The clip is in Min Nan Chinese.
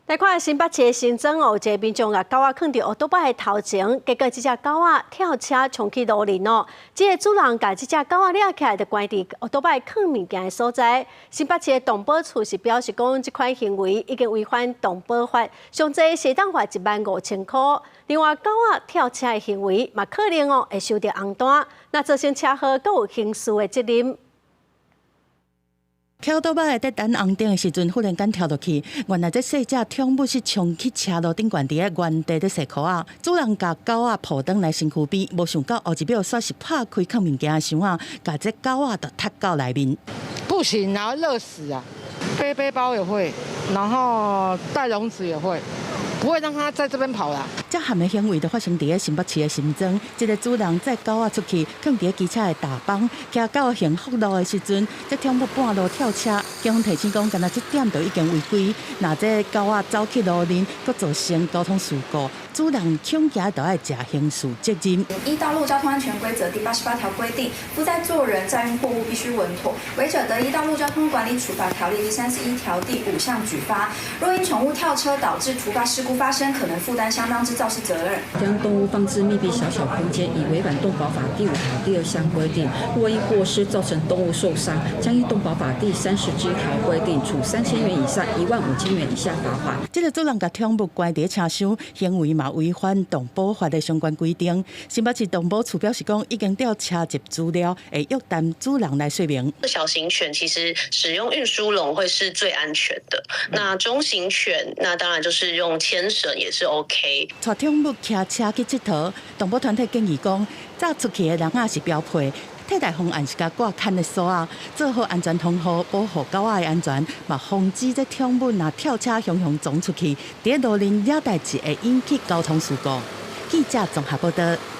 來看新北市的新莊哦，有一个民眾共狗仔囥佇歐多擺的頭前，結果這隻狗仔跳車衝去路面哦。這个主人共這隻狗仔掠起來，就關佇歐多擺囥物件的所在。新北市的動保處是表示講，這款行為已經違反動保法，上濟會當罰15,000箍。另外，狗仔跳車的行為嘛，可能哦會收著紅單，若造成車禍，閣有刑事的責任。騎歐多擺佇等紅燈的時陣，忽然間跳落去，原來這細隻寵物是衝去車路頂懸佇咧原地咧踅箍仔。主人共狗仔抱轉來身軀邊，無想到後一秒煞是拍開囥物件的箱仔，共這狗仔就踢到內面。不行啊，熱死啊！背背包也會，然後帶籠子也會。不會讓它在這邊跑啦。這項的行為就發生佇咧新北市的新莊，這个主人載狗仔出去，囥佇咧機車的踏幫，騎到幸福路的時陣，這寵物半路跳車，警方提醒講，干焦這點就已經違規。若這狗仔走去路面，閣造成交通事故，主人恐驚就愛負刑事責任。依道路交通安全規則第88條規定，負載坐人載運貨物必須穩妥，違者得依道路交通管理處罰條例第31條第5項舉發。若因寵物跳車導致突發事故發生，可能負擔相當之肇事責任。將動物放置密閉狹小空間，已違反動保法第5條第2項規定。若因過失造成動物受傷，將依動保法第30之條規定，處3000元以上15,000元以下罰款。這个主人共寵物關佇車廂，行為嘛違反動保法的相關規定。新北市動保處表示講，已經調查集資料，會約談主人來說明。小型犬其實使用運輸籠會是最安全的。那中型犬，那當然就是用牽繩也是 OK。帶寵物騎車去𨑨迌，動保團體建議講，載出去的籠仔是標配，替代方案是共掛牽的索仔，做好安全防護，保護狗仔的安全，嘛防止這寵物若跳車雄雄撞出去，佇咧路面惹代誌會引起交通事故。記者綜合報道。